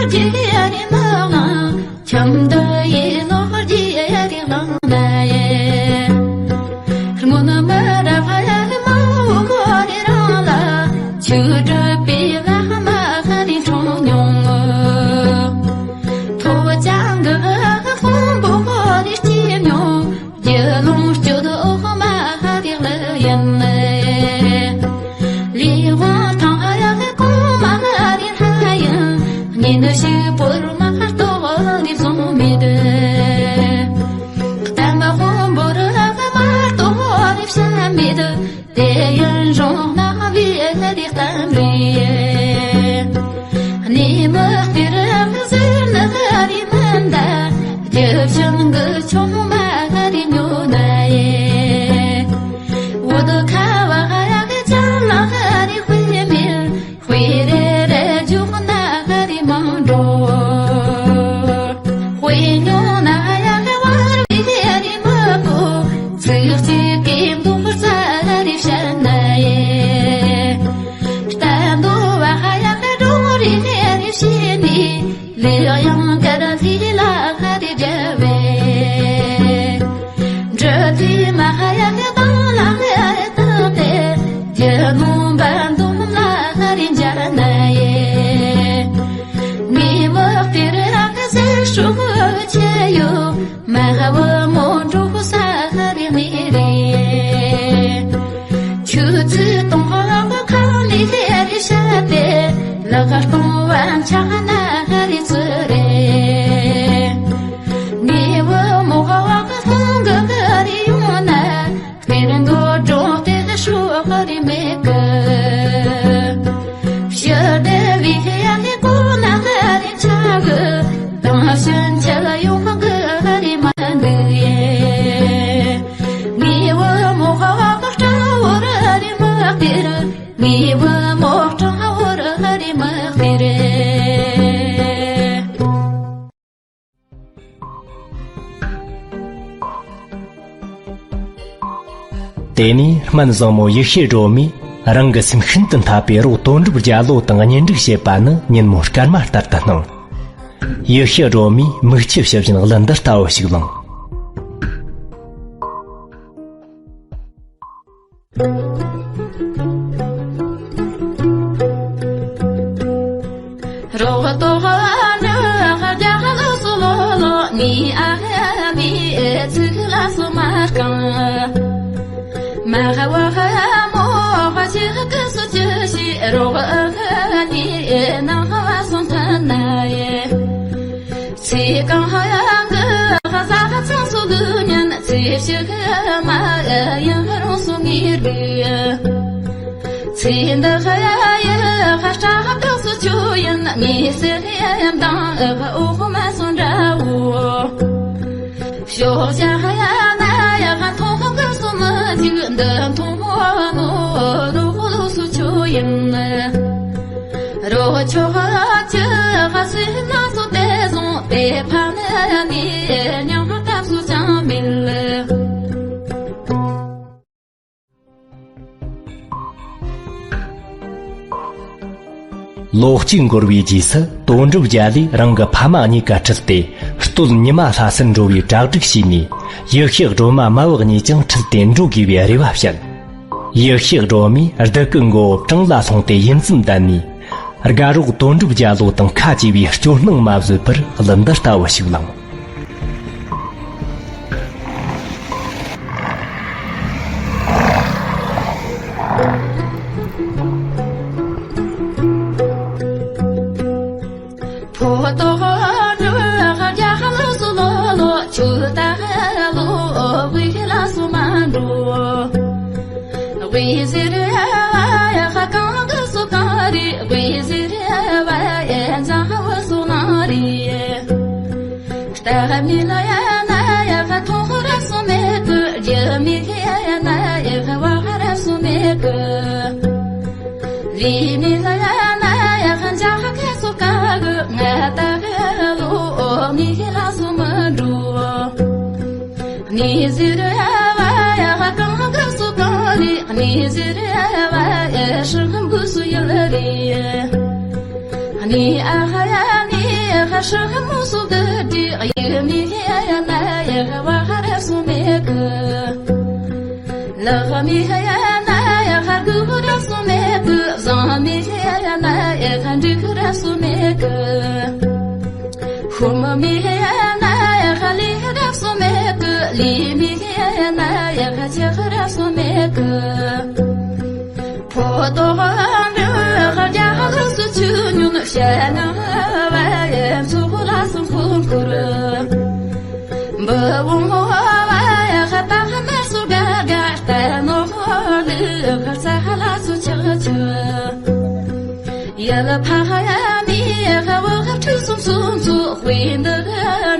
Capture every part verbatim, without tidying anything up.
རྒྱལ་རིགས་མི་དབང་ཁྱིམ་དུ་ཡིན་ནོ། རྒྱལ་རིགས་ལངས་ན་ཡེ། སྔོན་མི་རབས་མ་འོངས་མོ་རེ་རང་ལ་ཆོས་སྒྲུབ་པའི་བླ་མ་རེ་འཁྲུངས་མྱོང་། ཐོབ་བྱ་གི་དཔོན་པོ་རེ་སྐྱེས་མྱོང་། རྒྱུ་ལོངས་སྤྱོད་འོག་མ་རེ་ལ་ཡིན། ལས་དབང་ཐང་ཡག་གོང་མ་རེ་ལྷ་ཡིན། ཉིན་ཞིག་བོར་མ་གཏོགས་རེ་བཟུང་མེད། གཏམ་དཔོན་པོ་རེ་མ་གཏོགས་རེ་བཤད་མེད། དེ་ཡིན་རུང་རྣ་བའི་རེ་གཏམ་རེད། གནས་མི་དེར་ཟེར་ནི་རེ་མིན་ད། རྒྱུ་ཆེན་གྱི་ཆུང་མ་རེ་ཉོ་ན་ཡེ། བོད་ཁ་བ་ཡག་ཅན་ལ་རེ་དཔེ་མེད། དཔེ་རེ་རེ་འཇོག་ན་རེ་མང་འགྲོ། དཔེ་ཉོ་ན་ཡག་བར་བའི་རེ་མི་དགོས། ཚིག་གཅིག་གིས་མདོ་རྩ་རེ་བཤད་ན་ཡེ། ལྟ་འདོད་པ་ཡག་འགྲོ་རེ་རེ་བྱས་ནས། ལུས་ཡང་དཀར་ལྷས་ལ་ཧ་དེ་རྒྱལ་བས། འབྲི་དུས་མ་ཧ་ཡ་ཧ་དང་ལ་ཧ་ཡ་ཐག་པས། རྒྱུ་ནོམ་པ་འདོམ་ལ་ཧ་རེ་འཇལ་ན་ཡེ། ངའི་མི་དེར་ཧ་ཟེར་ཧྲུག་ཆེ་ཡོད། མ་ཧ་བུ་མོ་འགྲོ་ས་ཧ་རེ་ངེས་རེད། ཆུ་ཚོད་གཏོང་བ་ཁ་ནས་ཧེ་རེ་བཤད་དེ། ལག་གཏོང་བ་ཆག་ན་ཧ་རེ་ཚུ་རེད། ངའི་བུ་མོ་ཧ་ཧུང་གི་ཧ་རེ་ཡོང་ན། སྟེར་འདོད་སྒྲོག་སྟེ་ཧྲུག་ཧ་རེ་མེད་གི། ཕྱི་བདེ་བའི་ཧེ་ཡ་ནི་གོ་ན་ཧ་རེ་ཆག་གི། དང་ཕྱིན་ཆད་ཡོང་གི་ཧ་རེ་མ་འདུག་ཡེ། ངའི་བུ་མོ་ཧ་ཧ་སྤྲང་བོར་རེ་མ་སྟེར། ངའི་བུ་མོ་སྤྲང་བོར་རེ་མ་སྟེར། དེ་ནས་སྨན་བཟང་མོ་ཡེ་ཤེས་སྒྲོལ་མས་རང་གི་སེམས་ཤིན་ཏུ་འཐད་པའི་རོགས་དོན་གྲུབ་རྒྱལ་ལོ་དང་གཉེན་སྒྲིག་བྱེད་པ་ནི་ཉིན་མོ་སྐར་མ་ལྟར་དུ་སྣང་། ཡེ་ཤེས་སྒྲོལ་མས་མིག་ཆུ་ཕྱིས་བཞིན་གླུ་འདི་ལྟ་བུ་ཞིག་བླངས། རོགས་ཏོ་ཧ་ནི་ཧ་རྒྱ་ལོ་སོ་ལོ་ལོ་ནི་ཨ་ཧ་མི་ཚིག་ལ་སོ་མ་རྐང་། མ་ཧ་བ་ཧ་མོ་ཧ་ཅི་ཧ་ཀ་སོ་ཅི་ཤི་རོགས་ཨ་ཧ་ནི་ཨེ་ན་ཧ་བ་སོ་ཐ་ན་ཨེ། ཚེ་གང་ཧ་ཡང་གི་ཧ་ས་ཧ་ཚང་སོ་ལུ་ཉན། ཚེ་ཕྱི་ཧ་མ་ཡང་ཧ་རུང་སོ་ངེར་བི། ཚེ་འདི་ཧ་ཡ་ཡ་ཧ་སྐྲ་ཧ་བཏགས་སོ་ཆུ་ཡིན། ངེས་སེ་ཧ་ཡ་མདང་ཧ་འོ་ཧོ་མ་སོ་འདྲ་བོ། ཤོག་བྱ་ཧ་ཡ་ན་ཡ་ཧ་མཐོང་ཧ་གི་སོ་མ་འཇིག་འདི་མཐོང་ཧོ་ནོ་ལོ་ཧོ་ལོ་སོ་ཆུ་ཡིན། རོ་ཆོ་ཧ་ཅི་ཧ་སི་ན་སོ་དེ་སོང་དེ་ཕ་ནི་ནི་ཉམ་ཧ་ཏབ་སོ་ཅང་མིན། ལོ་གཅིག་འགོར་བའི་རྗེས་སུ་དོན་གྲུབ་རྒྱལ་ལས་རང་གི་ཕ་མ་གཉིས་ཀ་ཁྲིད་དེ་སྟོད་ཉི་མ་ལྷ་སར་འགྲོ་བའི་གྲ་སྒྲིག་བྱས་ནས། ཡེ་ཤེས་སྒྲོལ་མ་མ་བུ་གཉིས་ཀྱང་ཁྲིད་དེ་འགྲོ་དགོས་པའི་རེ་བ་བཤད། ཡེ་ཤེས་སྒྲོལ་མས་བདུད་ཀྱི་མགོ་བོ་བྲང་ལ་ལྷུང་སྟེ་ཡིད་ཙམ་བསྡད་ནས། དགའ་རོགས་དོན་གྲུབ་རྒྱལ་ལོ་དང་ཁ་གྱེས་པའི་སྐྱོ་སྣང་མ་བཟོད་པར་གླུ་འདི་ལྟ་བུ་ཞིག་བླངས། ཕོ་ཏོ་ཧོ་ནུ་ཧ་རྒྱ་ཧ་ལོ་སུ་ལོ་ལོ་ཆུ་ཏ་ཧ་ལོ་ཝི་ལ་སུ་མ་འགྲོ། ཝི་ཟི་རི་ཧ་ཡ་ཧ་གང་གི་སུ་གང་རི་ཝི་ཟི་རི་ཧ་ཡ་ཛ་ཧ་བ་སུ་ན་རི། ལྟ་མི་ལ་ཡ་ན་ཡ་ཧ་ཐོང་ཧ་ར་སུ་མེ་ཀུ་རྒྱ་མི་ཧ་ཡ་ན་ཡ་ཧ་བ་ཧ་ར་སུ་མེ་ཀུ། རི་མི་ལ་ཡ་ན་ཡ་ཧ་འཇའ་ཧ་ཁ་སོ་ཀ་གི་ང་ད་གི་ལོ་ཨོ་ནི་ཧི་ལ་སོ་མ་འགྲོ། ནི་ཟི་ར་བ་ཡ་ཧ་གང་གི་སོ་གང་རི་ནི་ཟི་ར་བ་ཡ་ཧྲི་ཧམ་གི་སོ་ཡ་ལ་རི། ནི་ཨ་ཧ་ཡ་ནི། ཧྲ་མོ་སུ་གི་དྲི་ཡི་མི་ཡ་ན་ཡ་བ་ཧ་ར་སུ་མེ་གི། ལ་ཧ་མི་ཡ་ན་ཡ་ཧ་གུ་ར་སུ་མེ་གི། ཟང་མི་ཡ་ན་ཡ་ཧ་འདྲི་གུ་ར་སུ་མེ་གི། ཧུ་མ་མི་ཡ་ན་ཡ་ཧ་ལི་ར་སུ་མེ་གི། ལི་མི་ཡ་ན་ཡ་ཧ་ཆ་ཧ་ར་སུ་མེ་གི། ཕོ་ཏོ་ཧ་འདྲ་ཧ་རྒྱ་ཧ་ལ་སུ་ཆུ་ཉུན་ཤ་ན་བ་ཡ་སུ་ཧུ་ལ་སུ་ཧུ་ཁུ་རུ། འབུ་བུ་མོ་བ་ཡ་ཧ་ཏ་ཧ་ན་སུ་ག་ག་ཏ་ནོ་ཧོ་ལི་ཧ་ས་ཧ་ལ་སུ་ཆ་ཆུ། ཡ་ལ་ཕ་ཧ་ཡ་མི་ཡ་ཧ་བོ་ཧ་ཁྲུ་སུམ་སུམ་སུ་ཧུའི་འདི་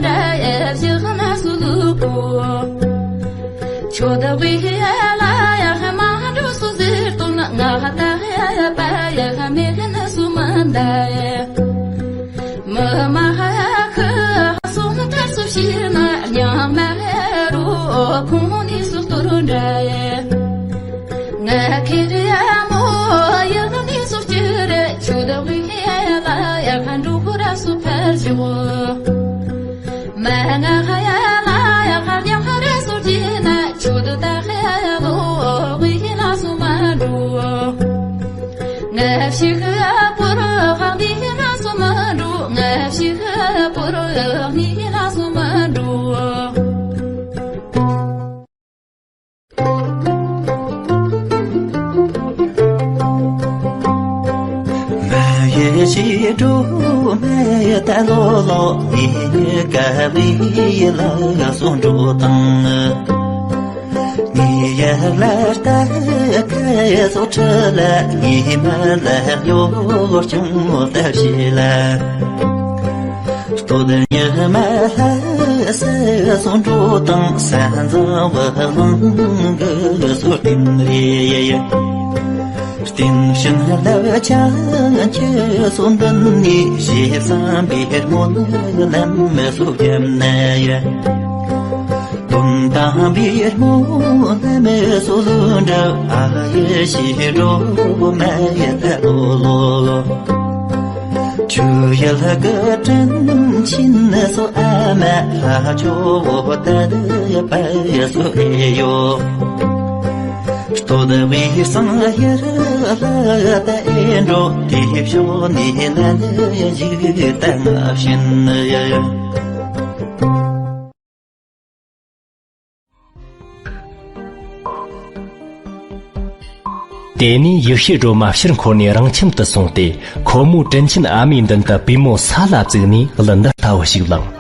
འདྲ་ཡ་ཞི་ཧ་ན་སུ་ལུ་གོ། ཆོ་ད་ཝི་ཧི་ཡ་ལ་ཡ་ཧ་མ་འགྲོ་སུ་ཟེར་དུ་ན་ང་ཧ་ད་ཡ་ཡ་པ་ཡ་ཧ་མེ་ཧ་ན་སུ་མ་འདའ་ཡ། མི་མ་ཧ་ཡ་ཁུ་ཧ་སུ་ན་ད་སུ་ཤི་ན་ཉང་མ་ཧ་རུ་ཁུང་ནི་སུ་ཏུ་རུ་འདྲ་ཡ། ང་ཁེ་རི་ཡ་མོ་ཡ་ཧ་ནི་སུ་ཅི་རེ་ཆུ་ད་ཝི་ཧི་ཡ་ལ་ཡ་ཧ་འགྲོ་ཧུ་ར་སུ་ཕར་ཞི་གོ། མ་ང་ཧ་ཡ་ལ་ཡ་ཧ་རྒྱ་ཧ་ར་སུ་ཅི་ན་ཆུ་དུ་ད་ཧ་ཡ་ལོ་ཝི་ཧི་ལ་སུ་མ་འགྲོ། ང་ཤི་ཧ་པུ་རུ་ཧ་དི་ཧི་ལ་སུ་མ་འགྲོ། ང་ཤི་ཧ་པུ་རུ་ཧ་དི་ཧི་ལ་སུ་མ་འགྲོ། མ་ཡེ་ཤི་འགྲོ་མེ་ད་ལོ་ལོ་ཡི་ཀ་བི་ལ་སུ་འགྲོ་དང་། ངི་ཡ་ལ་ལྟ་ཁ་སོ་ཁྲ་ལ་ཡི་མ་ལ་ཡོ་ཅུང་ལྟ་ཞི་ལ། སྟོད་ཉི་མ་ལྷ་སེ་སོ་འགྲོ་དང་ས་འཛམ་བུ་གླིང་གི་སོ་སྟེང་རེ། སྟེང་ཤིན་ལ་ཆ་ཁྱེ་སོ་འདི་ནི་ཞེ་སམ་པའི་སྨོན་ལམ་སོ་བརྒྱབ་ན་ཡ། དོན་དམ་པའི་སྨོན་ལམ་སོ་ལུ་འདྲ་ཨ་ཡེ་ཤི་འགྲོ་མ་ཡ་ད་ལོ་ལོ། ཆུ་ཡལ་གི་དྲིན་ཆེན་སོ་ཨ་མ་ལྷ་ཆོ་བོ་ད་དི་པ་སོ་ཨེ་ཡོ། སྟོད་བའི་སང་ཡར་ལ་ད་ཨེ་འགྲོ་དེ་ཕྱོགས་ནས་ལ་ནི་ཡིག་ད་ང་བཞིན། དེ་ནས་ཡེ་ཤེས་སྒྲོལ་མ་ཕྱིར་འཁོར་ནས་རང་ཁྱིམ་དུ་སོང་སྟེ། ཁོ་མོའི་དྲིན་ཆེན་ཨ་མའི་མདུན་དུ་པུས་མོ་ས་ལ་བཙུགས་ནས་གླུ་འདི་ལྟ་བུ་ཞིག་བླངས།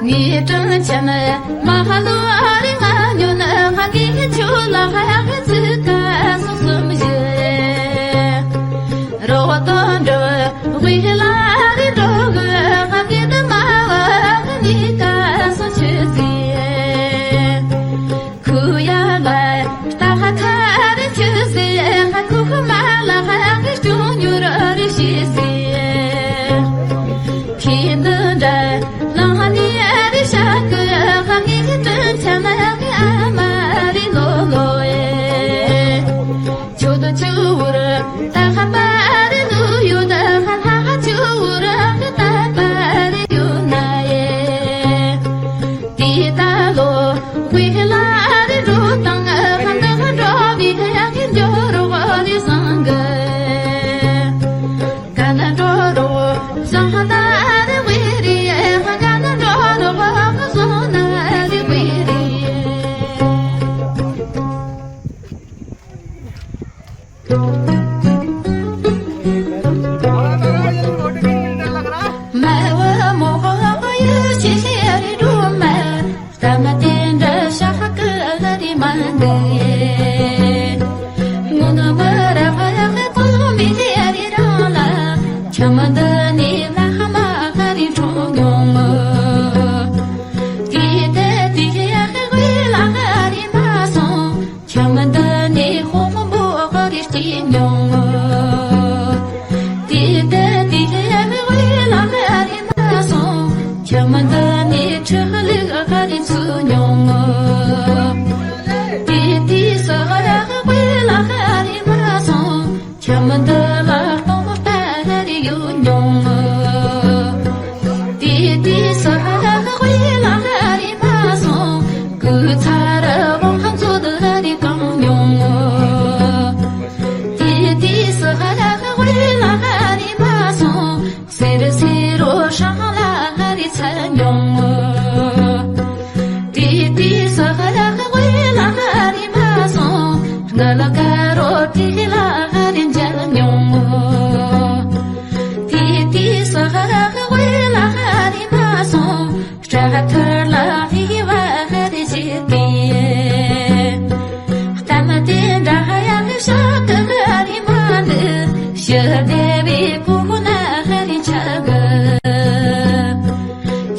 ངའི་དྲིན་ཆེན་མ་ལོ་རིང་ཉོན་ང་གིས་ཁྱོད་ལ་ཧ་ཧ་ཚིག་ཀ་སོ་སོམ་ཞེས། རོ་དོན་འགྲོ་དབུས་ལ་རི་འགྲོ་གི་ཧ་གི་དུ་མ་བ་ནི་ཀ་སོ་ཆུ་ཟིས། ཁུ་ཡ་ལ་ལྟ་ཧ་ཁ་རི་ཆུ་ཟིས་ཧ་ཁུ་ཁུ་མ་ལ་ཧ་གི་ཅུང་ཉུ་ར་རི་ཤི་ཟིས། ཁྱི་འདི་འདྲ་ལང་ཧ་ནི་རི་ཤ་ཀི་ཧ་ནི་ཀི་ཏི་ཆ་ན་ཧ་གི་ཨ་མ་རི་ལོ་ལོ་ཨེ། ཆུ་དུ་ཆུ་བུར་ད་ཧ་པ་རི་ལུ་ཡུ་ད་ཧ་ལ་ཧ་ཆུ་བུར་ཧ་ད་པ་རི་ཡུ་ན་ཨེ། དེ་ད་ལོ་དབུས་ལ་རི་འགྲོ་དང་ཧ་འདི་ཧ་འགྲོ་བི་ཧ་ཡ་གི་འགྱོ་རོ་རི་སང་གི། ག་ན་འགྲོ་རོ་སང་ཧ་ད་རི་དབུས་རི་ཧ་ག་ན་འགྲོ་རོ་ཧ་ག་སོ་ན་རི་དབུས་རི། མ་བུ་མོ་ཡུ་ཅི་ཤེས་རི་སྒྲོལ་མ། ལྟ་མ་དེ་འདྲ་ཤ་ཁ་ཀི་ལ་རི་མ་འདི། སྔོན་མ་ར་བ་ཡ་ཧེ་ཏོ་མི་ལི་ཡ་རི་རང་ལ། ཁྱམས་འདི་ནི་ལ་ཧ་མ་ཧ་རི་འཁྲུངས་ ཁྱིམ་འདི་ནས་ཁྲི་ལུག་ཧ་རི་ཚུགས་མྱོང་། དེ་དུས་སུ་ར་དབུས་ལ་ཧ་རི་མ་སོང་། ཁྱིམ་འདི་ལ་སྟོང་པ་ཧ་རི་ཡོད་མྱོང་། དེ་དུས་སུ་ར་དབུས་ལ་ཧ་རི་མ་སོང་། སྐུ་ཚ་ར་བང་མཛོད་ཧ་རི་གང་མྱོང་། དེ་དུས་སུ་ར་དབུས་ལ་ཧ་རི་མ་སོང་། སེར་སེར་རོ་ཧྲང་ལ་ཧ་རི་ཚ་མྱོང་། དེ་དུས་སུ་ཧ་ར་ཧ་དབུས་ལ་ཧ་རི་མ་སོང་། སྔ་ལ་ཀ་རོ་དེ་ལ་ཧ་རི་མཇལ་མྱོང་། དེ་དུས་སུ་ཧ་ར་ཧ་དབུས་ལ་ཧ་རི་མ་སོང་། སྐྲ་ཐུར་ལ་ཧི་བ་ཧ་རི་བྱེད་དེ། གཏམ་དེ་འདྲ་ཡག་ཤོག་གི་ཧ་རི་མ་འདི། ཞི་བདེ་བའི་བུ་ན་ཧ་རི་ཆགས་གི།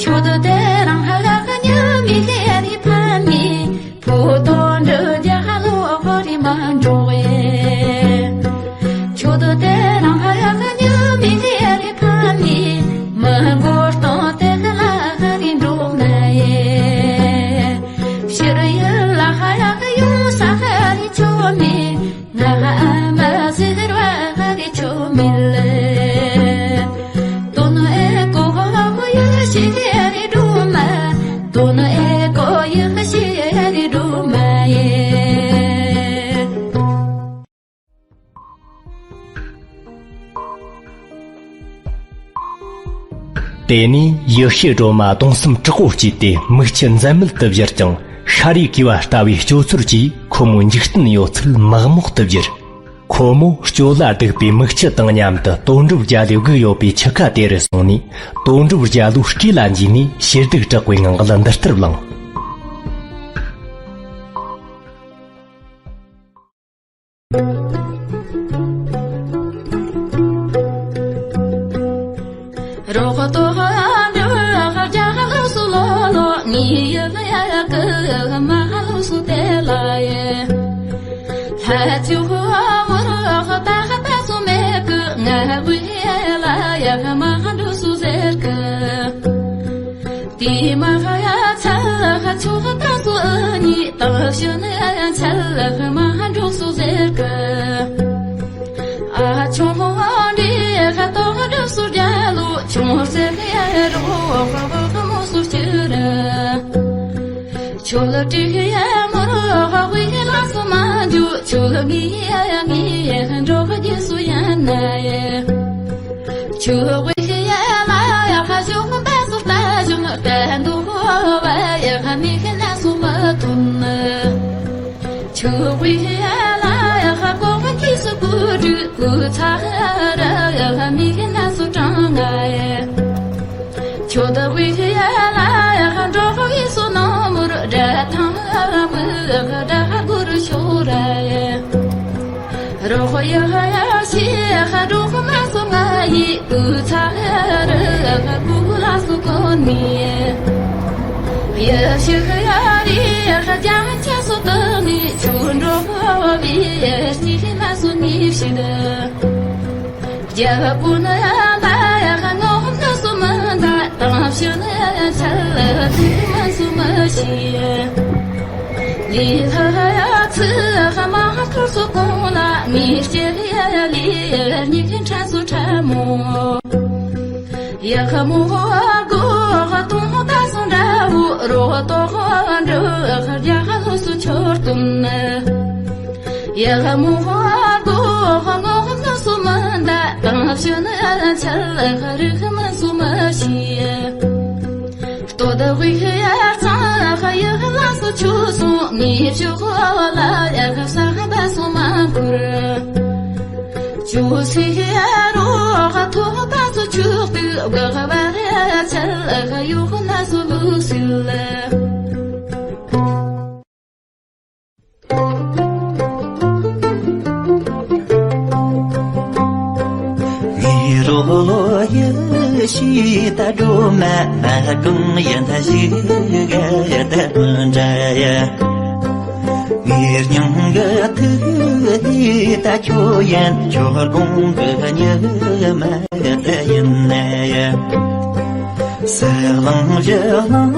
ཁྱོད་དེ་རང་ཧ་ལ་ཉི་མའི་ལྷས་རི་ཕན་ནི། བུ་དོན་འགྲུབ་རྒྱ་ལོ་ཧོ་རི་མ་འགྲོ་བས། ཁྱོད་དེ་རང་ཧ་ལ་ཉི་མའི་ལྷས་རི་ཕན་ནི། མི་མགོ་སྟོང་དེ་ལ་ཧ་རི་འགྲོ་ན་ཡེ། ཕྱིར་ཡུལ་ལ་ཧ་ལ་ཡོང་ས་ཧ་རི་ཆོ་མེད། ང་ཨ་མ་ཟེར་བ་ཧ་རི་ཆོ་མེད་ལེ། དོན་ཨེ་གོ་ཧོ་ཡ་ཤི་ཧེ་རི་འགྲོ་མ། དོན་ཨེ་གོ་ཡ་ཤི་ཧེ་རི་འགྲོ་མ་ཡེ། དེ་ནས་ཡེ་ཤེས་སྒྲོལ་མ་གདུང་སེམས་དྲག་པོ་སྐྱེས་ཏེ་མིག་ཆུ་འཛད་མེད་དུ་བཞུར་ཀྱང་ཤཱ་རིའི་ཀུ་བ་ལྟ་བུའི་སྤྱོད་ཚུལ་གྱིས་ཁོ་མོའི་འཇིག་རྟེན་ཡོད་ཚད་མག་མོག་ཏུ་བསྒྱུར། ཁོ་མོ་སྐྱོ་ལ་སྡུག་པའི་མིག་ཆུ་དང་མཉམ་དུ་དོན་གྲུབ་རྒྱལ་ལོས་སྒུག་ཡོད་པའི་ཆུ་ཁ་དེ་རུ་སོང་ནས་དོན་གྲུབ་རྒྱལ་ལོའི་སྐེ་ལ་འཇུས་ནས་ཞེ་སྡུག་དྲག་པོའི་ངང་ལ་འདི་ལྟར་བླངས། རོགས་ཏོ་འདྲ་རྒྱ་ལོ་སུ་ལོ་ལོ་ངའི་ཡུལ་ཡ་ཀི་མ་ལོ་སུ་དེ་ལ་ཡེ། ལྷ་ཆུ་མོ་རོགས་ད་ཧ་ད་སུ་མེ་ཀི་ང་བུ་ཡེ་ལ་ཡ་མ་འགྲོ་སུ་ཟེར་ཀི། དེ་མ་ཧ་ཡ་ཚ་ལ་ཧ་ཆུ་ཧ་ད་སུ་ཨ་ནི་ད་ཤི་ནི་ཡ་ཚ་ལ་ཧ་མ་འགྲོ་སུ་ཟེར་ཀི། ཨ་ཆུང་མོ་འདི་ཧ་ཏོ་ཧ་འགྲོ་སུ་རྒྱ་ལོ་ཆུང་སེ་ཧ་རོ་ཧ་ཧ་མོ་སུ་ཅི་ར། ཆུ་ལ་ཏི་ཧ་མོ་རོ་ཧ་ཝི་ལ་སུ་མ་འཇུ་ཆུ་ལ་ངི་ཡ་ངི་ཧ་འགྲོ་ཧ་རྒྱ་སུ་ཡ་ན་ཡ། ཆུ་བོའི་ཡ་ལ་ཡ་ཁ་ཞུ་ཁོ་པ་སུ་ལྟ་ཞུ་ང་ལྟ་འདུག་བ་ཡ་ཁ་མི་ཁ་ན་སུ་མ་ཐུན་ན། ཆུ་བོའི་ཡ་ལ་ཡ་ཁ་ཀོ་ཁ་ཁི་སུ་ཀུ་ཀུ་ཚ་ར་ཡ་ཁ་མི་ཁ་ན་སུ་ཀྲང་ང་ཡ། ཆུ་བོའི་ཡ་ལ་ཡ་ཁ་འགྲོ་ཁ་ཡི་སུ་ནོ་མུར་ར་ཐང་མུ་ཁ་ར་ཁ་གུ་རུ་ཤོ་ར་ཡ། རོ་ཧོ་ཡ་ཧ་ཡ་ཤི་ཧ་རོ་ཧོ་མ་སོ་ང་ཡི་ཀུ་ཚ་ར་ཧ་ཀུ་ལ་སོ་ཀོ་ནི། ཡ་ཤི་ཧ་ཡ་རི་ཧ་ཅང་ཆ་སོ་ཏ་ནི་ཆུ་འགྲོ་ཧོ་བི་ཡ་ཤི་ཧི་མ་སོ་ནི་ཤི་ད། རྒྱ་ཀུ་ན་ཡ་ད་ཡ་ཧ་ངོ་ཧོ་ན་སོ་མ་ད་ཏང་ཤི་ན་ཡ་ཆ་ལ་ཏི་མ་སོ་མ་ཤི། ལི་ཧ་ཡ་ཚི་ཧ་མ་ཧ་ཐུར་སུ་ཀོང་ལ་མི་སྐྱེ་ཡ་ལི་ཉི་ཁན་ཁྲ་སུ་ཁྲ་མོ། ཡ་ཧ་མོ་ཧོ་གོ་ཧ་ཏོང་ཧོ་ད་སུ་འདྲ་བུ་རོ་ཏོ་ཧོ་འདྲ་ཧ་རྒྱ་ཧ་ལོ་སུ་ཆོར་ཏུན་ན། ཡ་ཧ་མོ་ཧོ་གོ་ཧ་ངོ་ཧོ་ན་སུ་མ་འདའ་ཏང་ཤི་ན་ཆ་ལ་ཧ་རི་ཧ་མ་སུ་མ་ཤི། ལྟོ་ད་ཝི་ཧི་ཡ་ཚང་ཧ་ཡ་ཧ་ལ་སུ་ཆུ་སུ་ངི་ཆུ་ཧོ་ལ་ཡ་ཧ་ས་ཧ་ད་སུ་མ་ཁུར། ཆུ་སི་ཧ་རོ་ཧ་ཐོ་ཧ་ད་སུ་ཆུ་ཏུ་ག་ཧ་བ་ཧ་ཆ་ལ་ཧ་ཡོ་ཧ་ན་སུ་ལུ་སི་ལ། ངའི་རོ་ལོ་ཡི་ཤི་ད་འགྲོ་མ་མ་གང་ཡིན་ད་ཞིག་ག་ད་འདྲ་ཡ། ངའི་སྙིང་གི་ཐུགས་ལ་ད་ཁྱོད་ཡིན་ཁྱོད་དགོངས་གི་ཉི་མ་ད་ཡིན་ན་ཡ། ཟས་གླང་བཞི་གླང་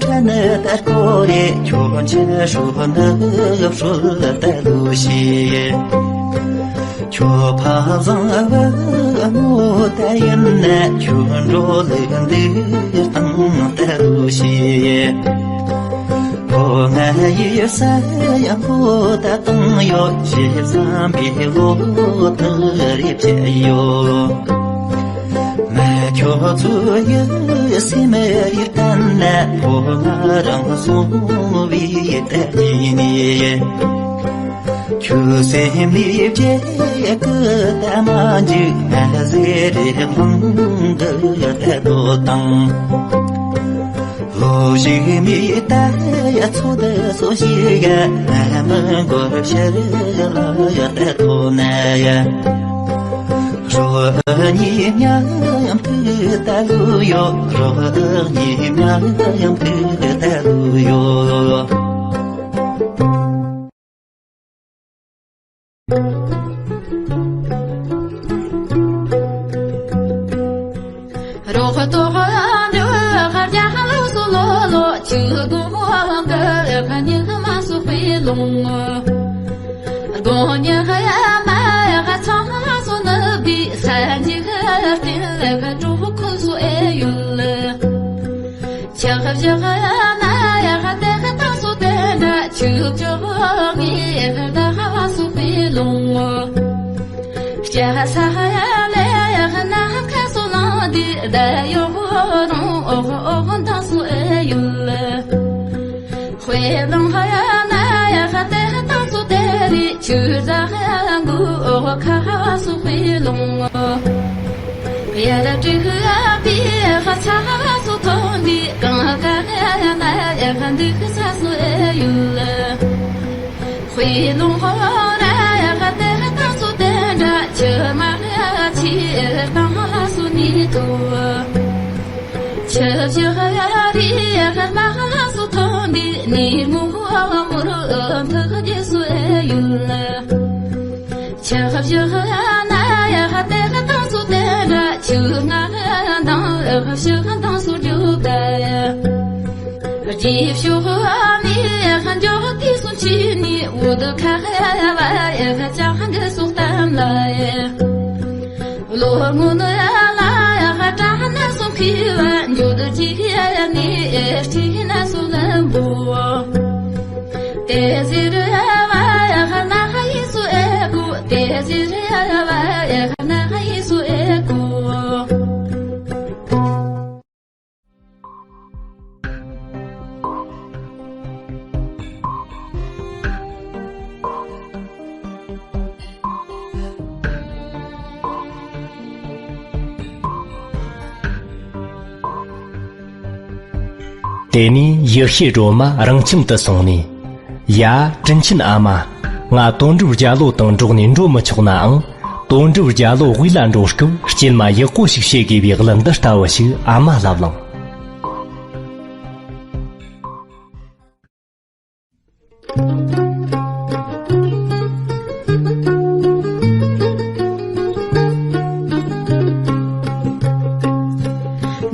ཕྲན་ནི་ལྟར་སྐོར་རེ། ཁྱོད་མཆེད་ཧྲོལ་ནི་ཧྲོལ་ལྟར་ལུས་ཤེས། ཁྱོད་ཕ་བཟང་བུ་མོ་ལྟར་ཡིན་ན། ཁྱོད་འགྲོ་ལུགས་འདུག་སྟངས་ལྟར་ལུས་ཤེས། ཕོ་ང་ཡི་ས་ཡང་ཕོ་ད་བཏང་ཡོད། ཞེ་བསམ་པའི་བློ་ཐག་རེ་བཅད་ཡོད། མ་ཁྱོད་ཚོ་ཡི་སེམས་ཡི་གཏན་ན། ཕོ་ང་རང་སོང་བའི་ལྟ་ཡིན་ནི། ཁྱོད་སེམས་ནི་བཅད་ཀི་ད་མ་འཇིག་ང་ཟེར་རེ་ལྷང་གི་ལྟ་དོ་དང་། ལོ་ཞིག་མི་ལྟ་ཡ་ཚོད་སོ་ཞིག་ཡ། མི་མགོ་ཕྱིར་ལ་ཡ་ལྟ་ཐོ་ན་ཡ། རོ་གཉིས་མཉམ་དུ་ལྟ་ལུ་ཡོ། རོ་གཉིས་མཉམ་དུ་ལྟ་ལུ་ཡོ། རོགས་ཏོ་ཧ་འདྲ་ཧ་རྒྱ་ཧ་ལོ་སོ་ལོ་ལོ། ཆུ་དགུང་ཧ་ག་ཧ་ཉི་མ་སོ་པའི་ལུང་། དགོང་ཉི་ཧ་ཡ་མ་ཡ་ཧ་ཚང་ཧ་སོ་ནུབ་བི། ས་འཇིག་ཧ་སྟེང་ལ་ཧ་གྲོགས་ཁོ་སོ་ཨེ་ཡུལ། ཆག་བཞག་ན་ཡག་དེ་ད་སོ་དེ་འདྲ། ཆུ་བཅོ་ངེས་ད་ཧ་བ་སོ་པའི་ལུང་། སྐྱ་ས་ཧ་ཡ་ལེ་ཡག་ན་ཁ་སོ་ལང་དེ་ད་ཡོ་རང་ཨོ་ཨོ་ད་སོ་ཨེ་ཡུལ། དཔེ་ལང་ཧ་ཡ་ན་ཡག་དེ་ད་སོ་དེ་རི། ཆུ་ཟ་ཧ་ཡ་མགུ་ཨོ་ཁ་ཧ་བ་སོ་པའི་ལུང་། ཡ་ར་ཏྲི་ཧ་པི་ཧ་ཚ་ཧ་སོ་ཐོན་དི། གང་ཀ་ཧ་ན་ཡ་ཧ་འདི་ཧ་ས་སོ་ཨེ་ཡུལ། དཔེ་ལུང་ཧོ་ར་ཡ་ཧ་དེ་ཧ་ད་སོ་དེ་འདྲ། ཆུ་མ་ཧ་ཆི་ཧ་ཏང་ཧ་སོ་ནི་ཏོ། ཆུ་བཞི་ཧ་རི་ཡ་ཧ་མ་ཧ་སོ་ཐོན་དི། ནི་མུ་ཧ་མུ་རུ་ཐུག་རྒྱུ་སོ་ཨེ་ཡུལ། ཆག་བཞག་ན་ཡག་དེ་དང་སོ་དེ་འདྲ། ཆུ་ང་དང་ཨ་བཞག་དང་སོ་རྒྱུག་ད་ཡ། རྗེས་ཕྱོགས་ནི་ཡག་འཇོག་དེ་སོ་ཆི་ནི་འུ་དུ་ཁ་ཡ་བ་ཡག་ཅག་གི་སོ་གཏམ་ལ་ཡ། ལོ་ངོ་ནི་ལ་ཡག་གྲ་ན་སོ་ཁི་བ་འཇུ་དུ་ཅི་ཡ་ནི་ཨེ་ཅི་ན་སོ་ལམ་བུ། དེ་ཟེར་བ་ཡག་ན་ཧ་ཡི་སུ་ཨེ་གོ། དེ་ཟེར་བ་ཡག་ན་ཧ་ཡི་སུ་ཨེ་གོ། དེ་ནས་ཡེ་ཤེས་སྒྲོལ་མ་རང་ཁྱིམ་དུ་སོང་ནས། ཡ། དྲིན་ཆེན་ཨ་མ། ང་དོན་གྲུབ་རྒྱལ་ལོ་དང་འགྲོགས་ནས་འགྲོ་མི་ཆོག་ནའང་། དོན་གྲུབ་རྒྱལ་ལོ་དབུས་ལ་འགྲོ་སྐབས་སྐྱེལ་མ་ཡག་པོ་ཞིག་བྱེད་དགོས་པའི་གླུ་འདི་ལྟ་བུ་ཞིག་ཨ་མ་ལ་བླངས།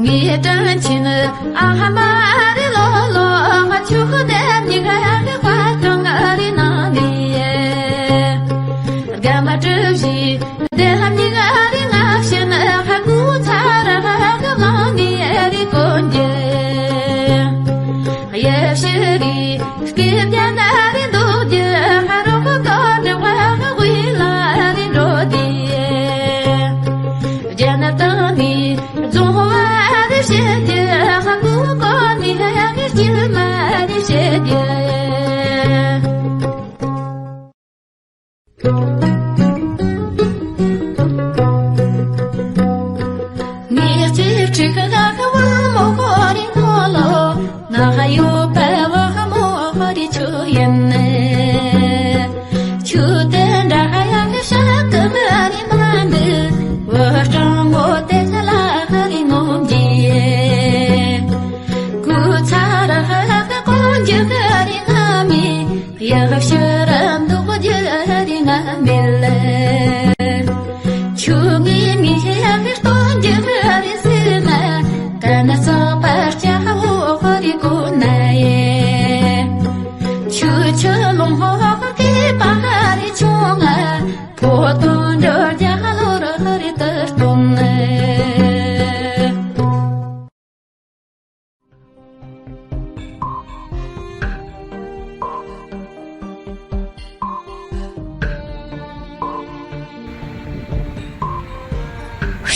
ངའི་དྲིན་ཆེན་ཨ་མ་རེ་ལོ་ལོ། ང་ཆུ་ཁུ་དེ་ཉི་ག་གི་དཔའ་གང་རེ་ན་ནི། དགའ་མ་གྲུ་བཞི་དེ་ལ་ཉི་ག་རེ་ང་བྱིན་ཧ་གུ་ཚ་ར་ཧ་ག་ལང་ནི་རེ་གོན་རྒྱུ། ཡེ་ཤེས་རི་སྐྱིད་རྒྱ་ན་རེ་འདུག་རྒྱུ། ཧ་རོ་གོ་གོ་དྲི་བ་ཧ་གུ་ལ་རེ་འགྲོ་དེ། རྒྱ་ནག་དང་ནི་རྫོང་བ་རེ་བྱེད་རྒྱུ། ཧ་གུ་གོ་ནི་ཧ་གི་སྐྱིད་མ་རེ་བྱེད་རྒྱུ། ངེད་ཚེ་ཁྲི་ཁ་ལ་ཁ་བ་མོ་ཁོ་རི་ཁོ་ལོ། ང་ཧ་ཡོ་པ་བ་ཧ་མོ་ཧ་རི་ཆུ་ཡན་ནེ། ཆུ་དེ་འདྲ་ཧ་ཡ་གི་ཤ་ཀི་མ་རི་མ་འདི། བ་སྤྲང་མོ་དེ་ཁ་ལ་ཧ་རི་ངོམ་གྱི། གུ་ཚ་ར་ཧ་ཧ་གོན་གྱི་ཧ་རི་ང་མི། ཡག་ཕྱིར་འདུག་རྒྱུ་རེ་ང་མེད་ལ། ཆུ་ངའི་མི་ཡག་སྟོན་རྒྱུ་རེ་ཟེར་ན། ཀ་ན་ཚ་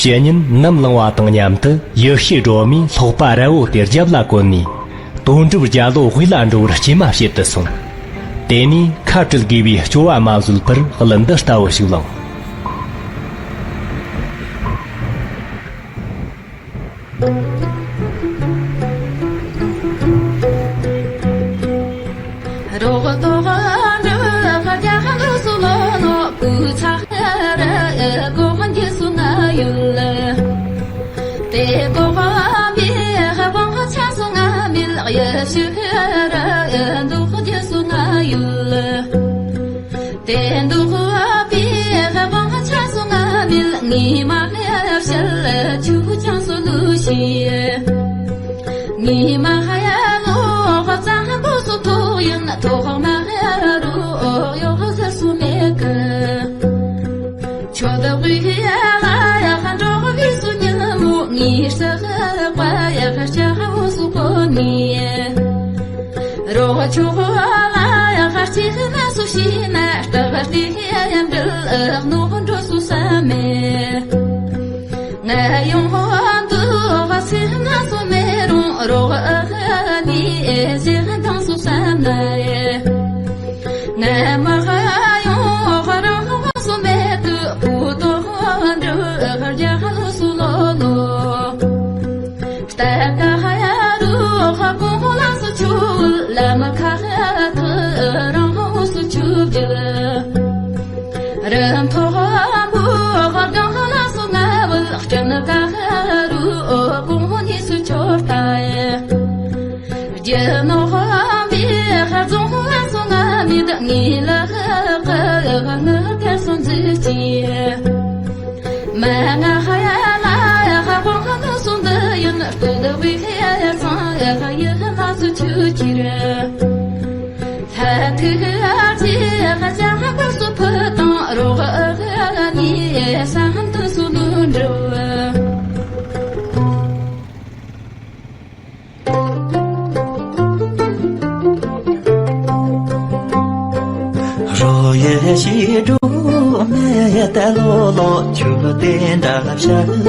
ཕྱི་ཉིན་ནམ་ལངས་པ་དང་མཉམ་དུ་ཡེ་ཤེས་སྒྲོལ་མས་ལྷོག་པ་རལ་པོ་དེ་རྒྱབ་ལ་བཀོན་ནས། དོན་གྲུབ་རྒྱལ་ལོ་དབུས་ལ་འགྲོ་བར་སྐྱེལ་མ་བྱེད་དུ་སོང་། དེ་ནས་ཁ་བྲལ་དགོས་པའི་སྐྱོ་བ་མ་བཟོད་པར་གླུ་འདི་ལྟ་བུ་ཞིག་བླངས། རོགས་ཏོག་འདྲ་ཁ་རྒྱ་ལོ་སུ་ལོ་ནོ་བུ་ཚ་ར་གོ་ཧན་གྱི་སུ་ང་ཡུལ། དེ་གོ་ཧ་མི་ཧ་བང་ཆ་སུ་ང་མིལ་ཡ་ཤི་ར་འདུག་གྱི་སུ་ང་ཡུལ། དེ་འདུག་པའི་དབང་ཆ་སོང་ང་མིལ་ངི་མ་ཧ་ཤལ་ཆུ་ཆང་སོ་ལུ་ཤི། ངི་མ་ཧ་ཡ་ལོ་ཧ་ཙང་པོ་སོ་ཐོ་ཡིན་ཐོ་ཧ་མ་ཧ་རུ་ཡོ་ཧ་ཟ་སུ་མེ་ཀ། ཆོ་ད་བི་ཧ་ལ་ཡ་ཧ་འགྲོ་བི་སུ་ཉི་མོ་ངི་ས་ཧ་པ་ཡ་ཧ་ཤ་ཧ་སུ་གོ་ནི། རོགས་ཆོག་ལ་ཡ་ཧ་ཅི་ན་སུ་ཤི་ན་ལྟ་བ་ལྟི་ཡ་འདྲ་ནོ་འགྲོ་སུ་ས་མེ། ང་ཡོང་དུ་བ་སི་ན་སུ་མེ་རུང་རོགས་ནི་ཟེ་དང་སུ་ས་ན་ཡེ། ང་མ་ཧ་ཡོང་ཧ་རང་སུ་མེ་ཏུ་བུ་ཏོ་འདྲ་ཧ་རྒྱ་ཧ་སུ་ལོ་ལོ། ཏ་ཀ་ཧ་ཡ་རུ་ཧ་གོ་ལ་སུ་ཆུ་ལ་མ་ཁ་ཧ་ཐུ་རང་ཧོ་སུ་ཆུ་བྱི། རི་མཐོ་ཧ་མུ་ཧ་གང་ཧ་ལ་སུ་ང་བུ་ལག་ཅན་ཀ་ཧ་རུ་ཨོ་གོང་ཧོ་ནི་སུ་ཆོ་ཏ་ཡེ། རྒྱ་ནོ་ཧ་མི་ཧ་རྫོང་ཧ་ལ་སུ་ང་མི་ད་ངི་ལ་ཧ་ཀ་ཧ་ང་ཏེ་སུ་འཛི་ཅི། མ་ང་ཧ་ཡ་ལ་ཡ་ཧ་གོང་ཁ་ནོ་སུ་འདི་ཡིན་ལྟོ་འདི་བི་ཧ་ཡ་ཚང་ཡ་ཧ་ཡ་ཧ་ལ་སུ་ཆུ་ཅི་རེ། ཧ་ཐི་ཧ་ཅི་ཧ་ཅ་ཧ་པ་སུ་ཕུ་དང་རོགས་ཨ་ཧ་ནི་ས་ཧན་དུ་སུ་ལུ་འགྲོ། རོ་ཡེ་ཤི་འགྲོ་མེ་ཡ་ཏ་ལོ་ལོ་ཆུ་ལོ་ཏེ་འདྲ་ཤ།